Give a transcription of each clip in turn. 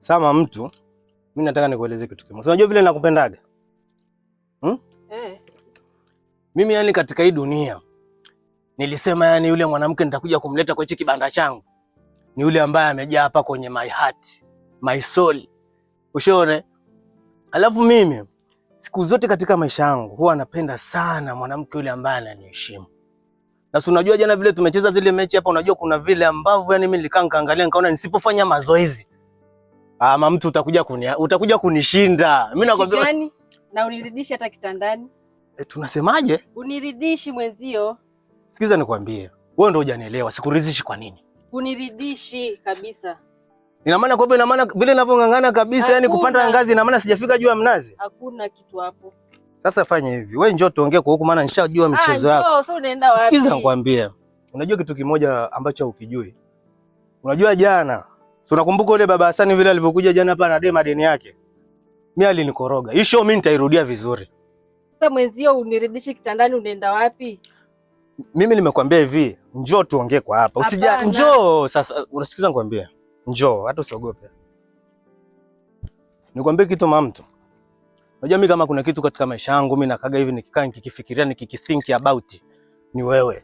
Sama mtu, mimi nataka nikueleze kitu kimoja. Unajua vile nakupendaga? Hmm? Eh. Mimi yani katika hii dunia nilisema yani yule mwanamke nitakuja kumleta kwa hichi kibanda changu ni yule ambaye amejaa hapa kwenye my heart, my soul. Ushaona? Alafu mimi siku zote katika maisha yangu huwa napenda sana mwanamke yule ambaye ananiheshimu. Na si unajua jana vile tumecheza zile mechi hapa, unajua kuna vile ambavyo yani mimi nilikaa nikaangalia nikaona nisipofanya mazoezi ama mtu utakuja kunishinda. Mimi nakwambia Gani? Na uniridhishi hata kitandani. E, tunasemaje? Uniridhishi mwenzio. Sikiza nikwambie. Wewe ndio hujanielewa. Sikuridhishi kwa nini? Uniridhishi kabisa. Ina maana kwa ina maana vile ninavyong'ang'ana kabisa yani kupanda ngazi ina maana sijafika juu ya mnazi. Hakuna kitu hapo. Sasa fanya hivi. Wewe njoo tuongee kwa huku maana nishajua michezo yako. Sasa unaenda wapi? Sikiza nikwambie. Unajua kitu kimoja ambacho hukijui. Unajua jana, si unakumbuka yule baba Hasani vile alivyokuja jana hapa anadai madeni yake? Mimi alinikoroga. Hii show mimi nitairudia vizuri. Sasa mwenzio uniridhishi kitandani unaenda wapi? Mimi nimekwambia hivi, njoo tuongee kwa hapa. Usija njoo sasa, unasikiza nikwambie. Njoo, hata usiogope. Nikwambie kitu mamtu. Unajua mimi kama kuna kitu katika maisha yangu mimi nakaga hivi nikikaa nikikifikiria nikikithink about ni wewe.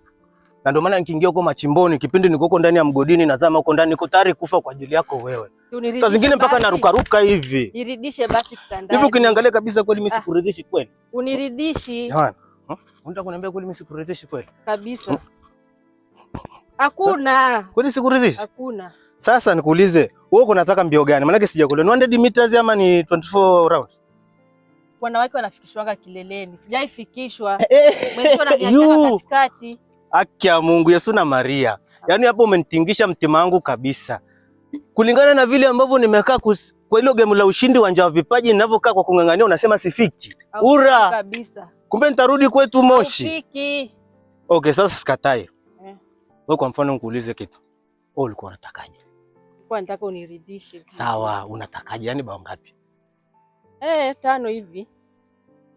Na ndio maana nikiingia huko machimboni kipindi niko huko ndani ya mgodini nazama huko ndani niko tayari kufa kwa ajili yako wewe. Saa zingine mpaka narukaruka hivi. Niridhishe basi kitandani. Hivi ukiniangalia kabisa kweli mimi sikuridhishi kweli? Uniridhishi. Jamani. Unataka kuniambia kweli mimi sikuridhishi kweli? Kabisa. Hakuna. Kweli sikuridhishi? Hakuna. Sasa nikuulize, wewe uko unataka mbio gani? Maana sijakuelewa. Ni 100 meters ama ni 24 rounds? Wanawake wanafikishwanga kileleni. Sijaifikishwa. Mwenzio ananiacha katikati. Haki ya Mungu, Yesu na Maria. Yaani hapo umenitingisha mtima wangu kabisa. Kulingana na vile ambavyo nimekaa kwa hilo game la ushindi uwanja wa vipaji ninavyokaa kwa kung'ang'ania unasema sifiki. Ura kabisa. Kumbe nitarudi kwetu Moshi. Sifiki. Okay, sasa sikatai. Wewe kwa mfano nikuulize kitu. Wewe ulikuwa unatakaje? Nilikuwa nataka uniridhishe. Sawa, unatakaje? Yaani bao ngapi? 5 hivi.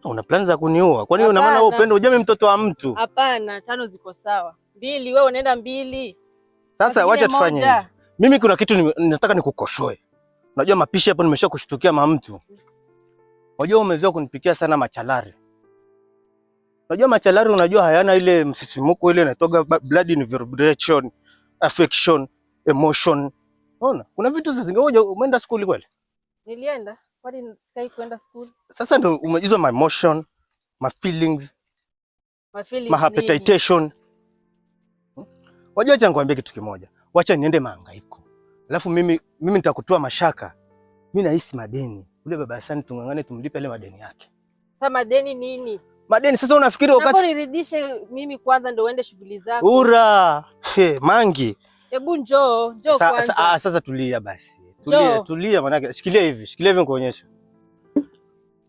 Una plan za kuniua? Kwani una maana wewe upendo hujami mtoto wa mtu? Hapana, 5 ziko sawa. 2 wewe unaenda 2. Sasa wacha tufanye hivi. Mimi kuna kitu nataka nikukosoe. Unajua mapishi hapo nimesha kushtukia mamtu. Unajua umezoea kunipikia sana machalari. Unajua machalari unajua hayana ile msisimuko ile inatoka blood in vibration, affection, emotion. Unaona? Kuna vitu zingine umeenda skuli kweli? Nilienda. Kwani sikai kwenda skuli? Sasa ndio umejizwa my emotion, my feelings, my feelings, my appetitation. Wajua acha nikwambie kitu kimoja. Wacha niende mahangaiko. Alafu mimi nitakutoa mashaka. Mimi nahisi madeni. Ule baba Hasani tungangane tumlipe ile madeni yake. Sasa madeni nini? Madeni sasa unafikiri wakati niridhishe mimi kwanza ndio uende shughuli zako. Ura, he, mangi. Hebu njoo, njoo kwanza. Sasa tulia basi. Tulia, tulia manake shikilia hivi nikuonyeshe.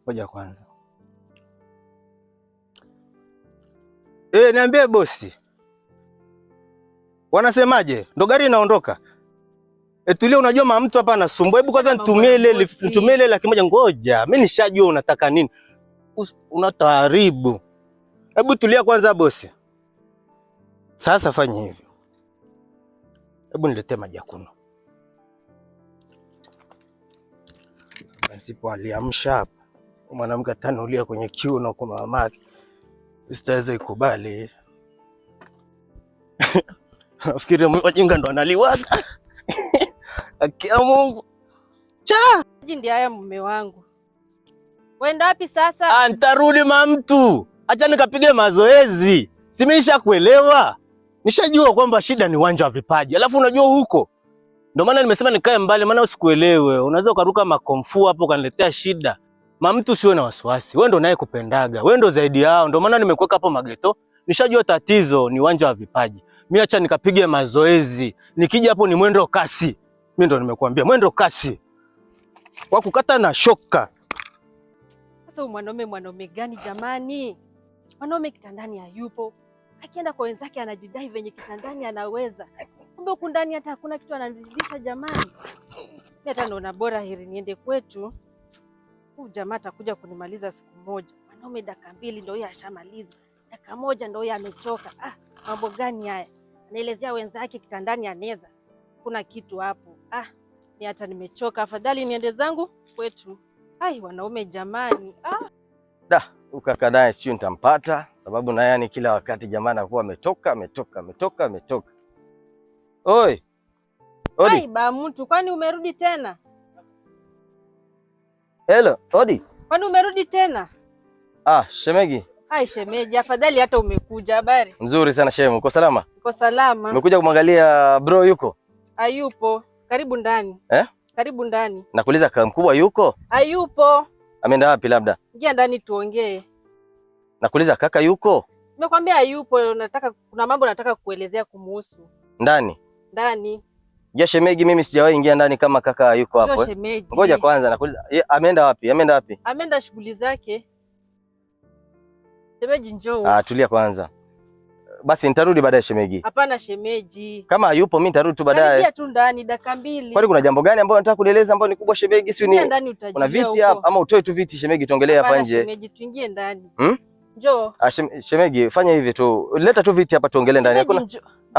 Ngoja kwanza. Niambie bosi. Wanasemaje? Ndo gari inaondoka. Tulia, unajua mama mtu hapa anasumbua. Hebu kwanza nitumie ile 100,000. Ngoja. Mimi nishajua unataka nini. Unataharibu. Hebu tulia kwanza bosi. Sasa fanya hivi. Hebu niletee maji ya kunywa. Nisipo aliamsha hapa. Mwanamke atanulia kwenye kiuno kwa mamake. Sitaweza ikubali. Nafikiri wajinga ndo analiwaga. Akia Mungu. Cha! Ndiye haya mume wangu. Wenda wapi sasa? Nitarudi mamtu. Acha nikapige mazoezi. Simesha kuelewa. Nishajua kwamba shida ni uwanja wa vipaji. Alafu unajua huko. Ndio maana nimesema nikae mbali maana usikuelewe. Unaweza ukaruka makomfu hapo ukaniletea shida. Mamtu usiwe na wasiwasi. Wewe ndo naye kupendaga. Wewe ndo zaidi yao. Ndio maana nimekuweka hapo mageto. Nishajua tatizo ni uwanja wa vipaji. Mimi acha nikapige mazoezi. Nikija hapo ni mwendo kasi. Mimi ndo nimekuambia mwendo kasi. Wa kukata na shoka. Sasa mwanaume gani jamani? Mwanaume kitandani hayupo. Akienda kwa wenzake anajidai venye kitandani anaweza. Kumbe huku ndani hata hakuna kitu anaridhisha jamani. Mimi hata naona bora heri niende kwetu. Huyu jamaa atakuja kunimaliza siku moja. Mwanaume dakika 2 ndio yeye ashamaliza. Dakika 1 ndio yeye amechoka. Mambo gani haya? Anaelezea wenzake kitandani anaweza. Kuna kitu hapo. Ni hata nimechoka, afadhali niende zangu kwetu. Ai, wanaume jamani. Ah, Da, ukaka naye sijui nitampata, sababu naye yani kila wakati jamaa anakuwa ametoka ametoka ametoka ametoka. Oi. Odi. Ai ba mtu, kwani umerudi tena? Hello, Odi. Kwani umerudi tena? Ah, shemegi. Ai shemeji, afadhali hata umekuja. Habari? Mzuri sana shemu, uko salama? Uko salama? Umekuja kumwangalia bro yuko? Hayupo. Karibu ndani. Eh? Karibu ndani. Nakuuliza kaka mkubwa yuko? Hayupo. Ameenda wapi labda? Ingia ndani tuongee. Nakuuliza kaka yuko? Nimekwambia hayupo, nataka kuna mambo nataka kukuelezea kumuhusu. Ndani. Ndani. Ja shemegi, mimi sijawahi ingia ndani kama kaka yuko hapo. Njoo Eh? shemeji. Ngoja kwanza nakuuliza, ameenda wapi? Ameenda wapi? Ameenda shughuli zake. Shemeji njoo. Ah, tulia kwanza. Basi nitarudi baadaye shemegi. Hapana shemeji. Kama hayupo mimi nitarudi tu baadaye. Karibia tu ndani dakika mbili. Kwani kuna jambo gani ambalo nataka kunieleza ambalo ni kubwa shemegi? Si Ingia ni ndani utajulia kuna viti huko. hapa ama utoe tu viti shemegi tuongelee hapa Hapana nje. shemeji, tuingie ndani. Hmm? Njoo. Ah, shemegi fanya hivi tu. Leta tu viti hapa tuongelee ndani. Shemeji, Hakuna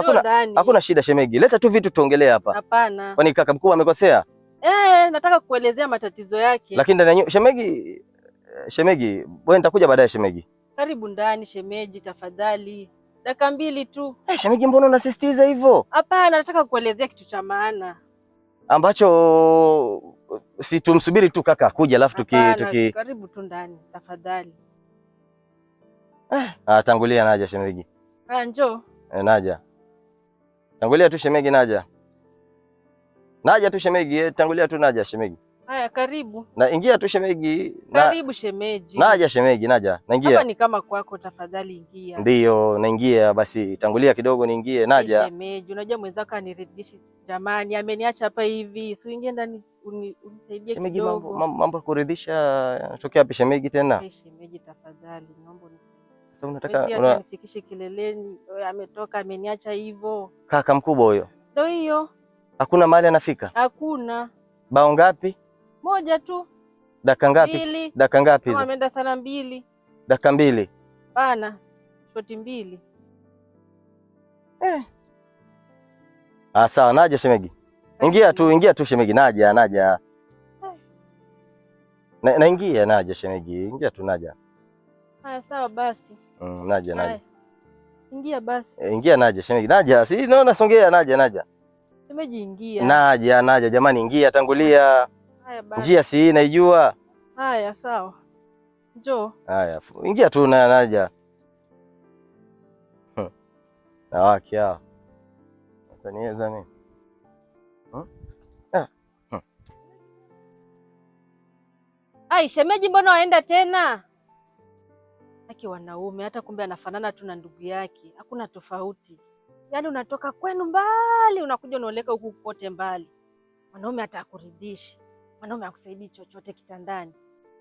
njoo. Njoo ndani. hakuna shida shemegi. Leta tu viti tuongelee hapa. Hapana. Kwani kaka mkubwa amekosea? Nataka kuelezea matatizo yake. Lakini ndani ya shemegi, shemegi, wewe nitakuja baadaye shemegi. Karibu ndani shemeji, tafadhali. Dakika mbili tu. Eh, shemegi mbona unasisitiza hivyo? Hapana, nataka kuelezea kitu cha maana. Ambacho si tumsubiri tu kaka akuja alafu tuki Hapana, tuki karibu tu ndani tafadhali. Ah, tangulia naja shemegi. Ah, njoo. Eh, naja. Tangulia tu shemegi naja. Naja tu shemegi, tangulia tu naja shemegi. Haya, karibu. Na ingia tu shemegi. Na, Karibu shemeji. naja shemegi, naja. Naingia. Hapa ni kama kwako, tafadhali ingia. Ndiyo, naingia basi tangulia kidogo niingie, Hey, naja. shemeji, unajua mwenzako aniridhishi jamani, ameniacha hapa hivi. Si uingie ndani unisaidie Shemegi, mambo kidogo. mambo ya kuridhisha yanatokea wapi shemegi tena? Hey, shemeji tafadhali, naomba unisaidie. Sasa unataka Mwezi hata una, nifikishe kileleni, oye, ametoka ameniacha hivyo. kaka mkubwa huyo. Ndio hiyo, Hakuna mahali anafika. hakuna. Bao ngapi? Moja tu, Dakika ngapi? mbili. Dakika ngapi Kama hizo? ameenda sana mbili. Dakika mbili. Pana, shoti mbili. Ah, sawa, naja shemegi. Ingia tu shemegi, naja, naja. Na, naingia naja shemegi, ingia tu naja. Haya, sawa basi. Naja, naja. Haya. Ingia basi. Ingia naja shemegi, naja. Si naona songea, naja, naja. Shemeji ingia. Naja, naja jamani, ingia tangulia. Haya basi. Njia si naijua. Haya, sawa. Njoo. Haya, ingia tu na naja. Na wake hao. Wataniweza mimi. Hmm? Ah. Ai, shemeji mbona waenda tena? Aki wanaume hata kumbe anafanana tu na ndugu yake, hakuna tofauti. Yaani unatoka kwenu mbali unakuja unaoleka huku kote mbali. Mwanaume hata akuridhishi, mwanaume akusaidii chochote kitandani.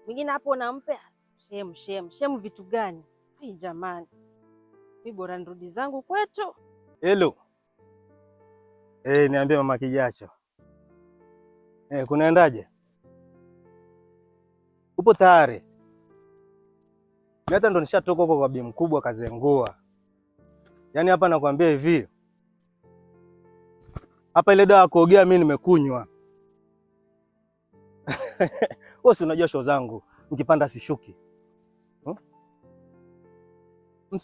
Mwingine hapo unampa shemu shemu shemu, vitu gani? Ai jamani, mi bora nirudi zangu kwetu. Hello. Niambie mama Kijacho. Kunaendaje? Upo tayari? Mimi hata ndo nishatoka huko kwa bi mkubwa kazengua. Yaani hapa nakwambia hivi. Hapa ile dawa ya kuogea mimi nimekunywa. Wewe si unajua show zangu, nikipanda sishuki. Hmm?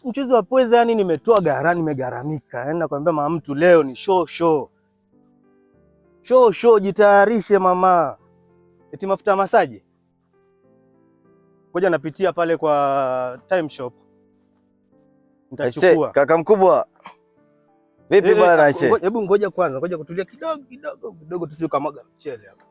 Mchuzi wa pweza yani nimetoa gara, nimegaramika. Yaani nakwambia mama mtu leo ni show show. Show show, jitayarishe mama. Eti mafuta ya masaji. Ngoja napitia pale kwa Time Shop. Aise, Nitachukua. kaka mkubwa. Vipi bwana aise? Hebu ngoja kwanza, ngoja kutulia kidogo kidogo kidogo tusije kamwaga mchele hapa.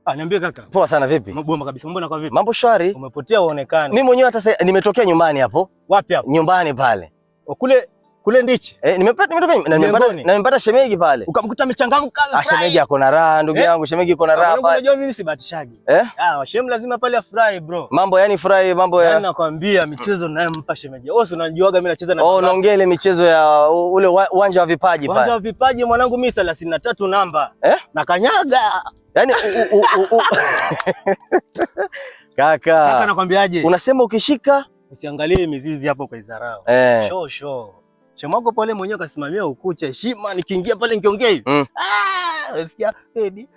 Ah, niambie kaka. Poa sana vipi? Bomba kabisa. Mbona kwa vipi? Mambo shwari. Umepotea uonekane. Mimi mwenyewe hata sasa nimetokea nyumbani hapo. Wapi hapo? Nyumbani pale. O, Kule kule ndichi. Nimepata nimetoka na nimepata Mjengoni. na nimepata shemeji pale. Ukamkuta amechangamka. Ah, shemeji ako na raha ndugu Eh? yangu, shemeji iko na raha Mwanangu, pale. unajua mimi sibahatishaji. Eh? Ah, shemu lazima pale afurahi bro. Mambo yani furahi mambo Yaani ya nakwambia michezo nayempa shemeji. Wewe si unajuaga mimi nacheza na Oh, unaongea ile michezo ya ule uwanja wa vipaji uwanja pale. wa vipaji mwanangu, mimi 33 namba. Eh? Na kanyaga. Yaani Kaka Kaka, nakwambiaje? unasema ukishika Usiangalie mizizi hapo kwa izarao. eh. Show show. Shemwako pale mwenyewe kasimamia ukucha heshima, nikiingia pale nikiongea hivi. Ah! Unasikia baby,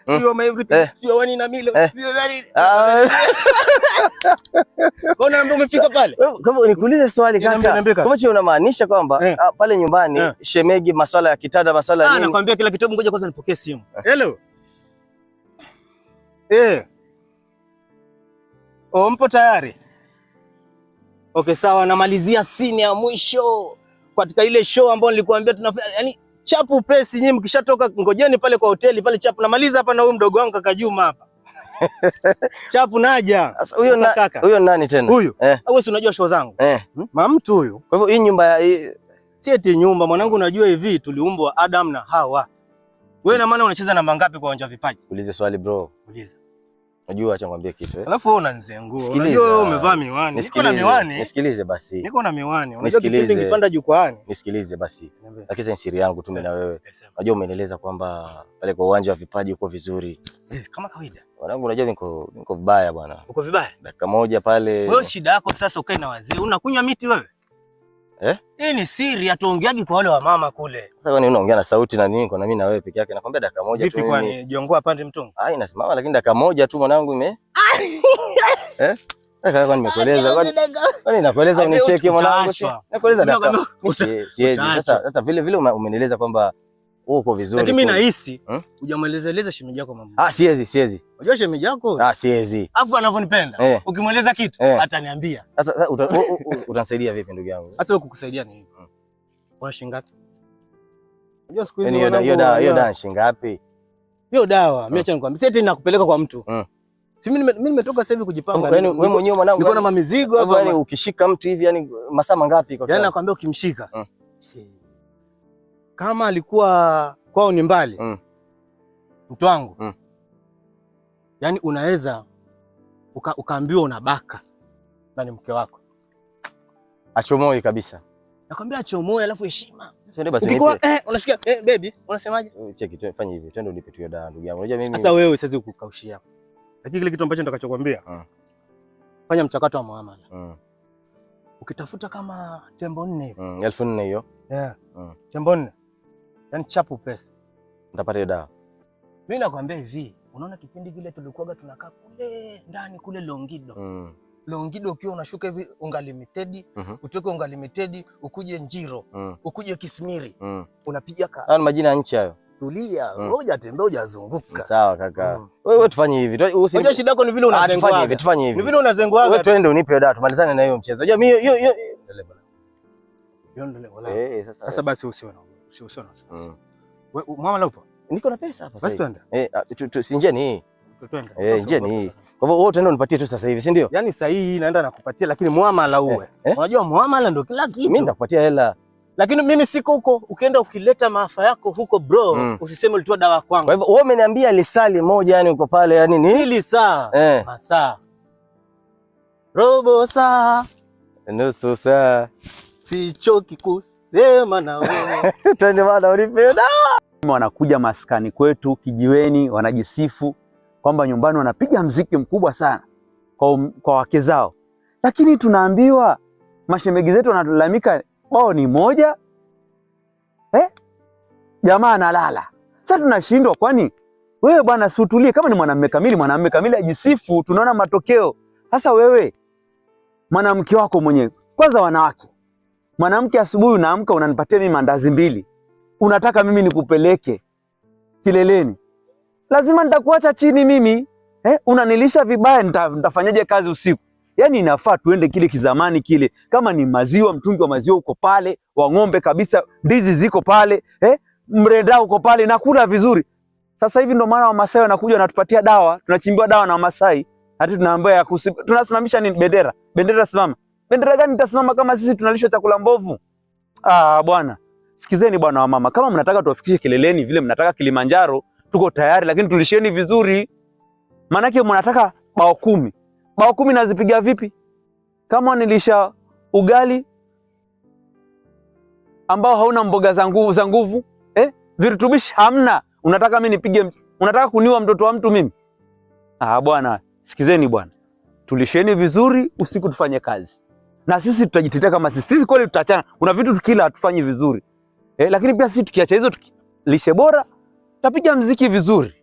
sio my everything, sio one in a million, sio nani. Kwa nini umefika pale? Kwa hivyo nikuulize swali kaka. Kwa hiyo unamaanisha kwamba pale nyumbani shemegi masuala ya kitanda, masuala ya nini? Nakwambia kila kitu. Ngoja kwanza nipokee simu. Hello. Oh, mpo tayari? Okay, sawa, namalizia scene ya mwisho katika ile show ambayo nilikuambia tunafanya, yani chapu pesi. Nyinyi mkishatoka ngojeni pale kwa hoteli pale chapu. Namaliza hapa na huyu mdogo wangu kaka Juma hapa. Chapu naja. Sasa huyo huyo nani tena? Huyu. Wewe si unajua show zangu? Mamtu huyu. Kwa hivyo hii nyumba si eti nyumba mwanangu, unajua hivi tuliumbwa Adam na Hawa. Wewe na maana unacheza namba ngapi kwa uwanja wa vipaji? Ulize swali bro. Uliza. Unajua acha nikwambie kitu Alafu wewe unanizengua. Unajua wewe umevaa miwani. Niko na miwani. Nisikilize basi. Niko na miwani. Unajua kipindi nikipanda jukwaani. Nisikilize basi. Lakini sasa ni siri yangu tu mimi na wewe. Unajua umenieleza kwamba pale kwa uwanja wa vipaji uko vizuri. Kama kawaida. Mwanangu unajua niko vibaya bwana. Uko vibaya? Dakika moja pale. Wewe shida yako sasa ukae na wazee. Unakunywa miti wewe? Hii ni siri, hatuongeagi kwa wale wa mama kule. Sasa kwani unaongea na sauti na nini kwa na mimi na wewe peke yake? Nakwambia dakika moja tu. Vipi kwani jiongoa pande mtungu? Ah, inasimama lakini dakika moja tu mwanangu ime. Kwani nimekueleza kwani nakueleza unicheke mwanangu? Nakueleza dakika. Siwezi. Sasa vile vile umenieleza kwamba uko vizuri. Lakini mimi nahisi hujamueleza shemeji yako mambo. Ah, siwezi. Unajua shemeji yako? Ah, siwezi. Afu anavyonipenda. Ukimweleza kitu ataniambia. Sasa utanisaidia vipi ndugu yangu? Sasa wewe kukusaidia ni hivi. Una shilingi ngapi? Unajua siku hizi hiyo dawa shilingi ngapi? Hiyo dawa mimi acha nikwambie. Sasa nakupeleka kwa mtu. Si mimi nimetoka sasa hivi kujipanga. Yaani wewe mwenyewe mwanangu niko na mamizigo hapa. Yaani ukishika mtu hivi yani masaa mangapi kwa? Yaani nakwambia ukimshika. Kama alikuwa kwao ni mbali mtu wangu, yaani unaweza ukaambiwa unabaka na ni mke wako. Achomoi kabisa. Nakwambia achomoi, alafu heshima. Sasa basi ukikuwa unasikia baby unasemaje? Cheki tu, fanya hivi, twende unipe tu hiyo dawa ndugu yangu. Unajua mimi sasa wewe siwezi kukaushia. Lakini kile kitu ambacho nitakachokuambia, fanya mchakato wa muamala. Ukitafuta kama tembo 4 hivi. 4,000 hiyo. Yeah. Tembo 4. Yaani chapu pesa. Nitapata hiyo dawa. Mimi nakwambia hivi, unaona kipindi kile tulikuwa tunakaa kule ndani kule Longido. Longido ukiwa unashuka hivi Unga Limited, utoke Unga Limited ukuje Njiro, ukuje Kismiri. Unapiga ka. Hayo majina ya nchi hayo. Tulia, ngoja tembea hujazunguka. Sawa kaka. Wewe tufanye hivi. Unajua shida yako ni vile unazenguaga. Tufanye hivi. Ni vile unazenguaga. Wewe twende unipe dawa tumalizane na hiyo mchezo. Unajua mimi hiyo hiyo ndio lengo langu. Sasa basi usiwe na wasiwasi. Wewe mama upo? Niko na pesa hapa sasa. Basi twende. Si njia ni hii. Twende. Njia ni hii. Kwa hivyo wewe utaenda unipatie tu sasa hivi, si ndio? Yaani sasa hii naenda nakupatia, lakini muamala uwe. Unajua muamala ndio kila kitu. Mimi nitakupatia hela. Lakini mimi siko huko, ukienda ukileta maafa yako huko bro, usiseme ulitoa dawa kwangu. Kwa hivyo wewe umeniambia lisali moja yani uko pale yani ni hili saa, masaa. Robo saa, nusu saa. Sichoki kusema na wewe. Twende bwana unipe dawa. Wanakuja maskani kwetu kijiweni, wanajisifu kwamba nyumbani wanapiga mziki mkubwa sana kwa wake zao. Lakini tunaambiwa mashemegi zetu wanalalamika bao ni moja, jamaa analala. Sasa tunashindwa, kwani wewe bwana si utulie? Kama ni mwanamume kamili, mwanamume kamili ajisifu, tunaona matokeo. Sasa wewe mwanamke wako mwenyewe, kwanza wanawake, mwanamke asubuhi unaamka unanipatia mimi mandazi 2, unataka mimi nikupeleke kileleni, lazima nitakuacha chini mimi. Unanilisha vibaya, nitafanyaje kazi usiku? Yaani inafaa tuende kile kizamani kile, kama ni maziwa, mtungi wa maziwa uko pale, wa ng'ombe kabisa, ndizi ziko pale, mrenda uko pale, nakula vizuri. Sasa hivi ndo maana Wamasai wanakuja wanatupatia dawa, tunachimbiwa dawa na Wamasai, hata tunaambiwa tunasimamisha nini bendera? Bendera simama. Bendera gani itasimama kama sisi tunalishwa chakula mbovu? Ah bwana, sikizeni bwana wa mama, kama mnataka tuwafikishe kileleni vile mnataka Kilimanjaro, tuko tayari, lakini tulisheni vizuri. Maanake mnataka bao 10. Bao 10 nazipiga vipi? Kama nilisha ugali ambao hauna mboga za nguvu, virutubishi hamna, unataka mimi nipige, unataka kuniua mtoto wa mtu mimi? Ah bwana, sikizeni bwana. Tulisheni vizuri, usiku tufanye kazi. Na sisi tutajitetea kama sisi. Sisi kweli tutaachana. Kuna vitu tukila hatufanyi vizuri. Lakini pia sisi tukiacha hizo lishe bora, Tapiga mziki vizuri.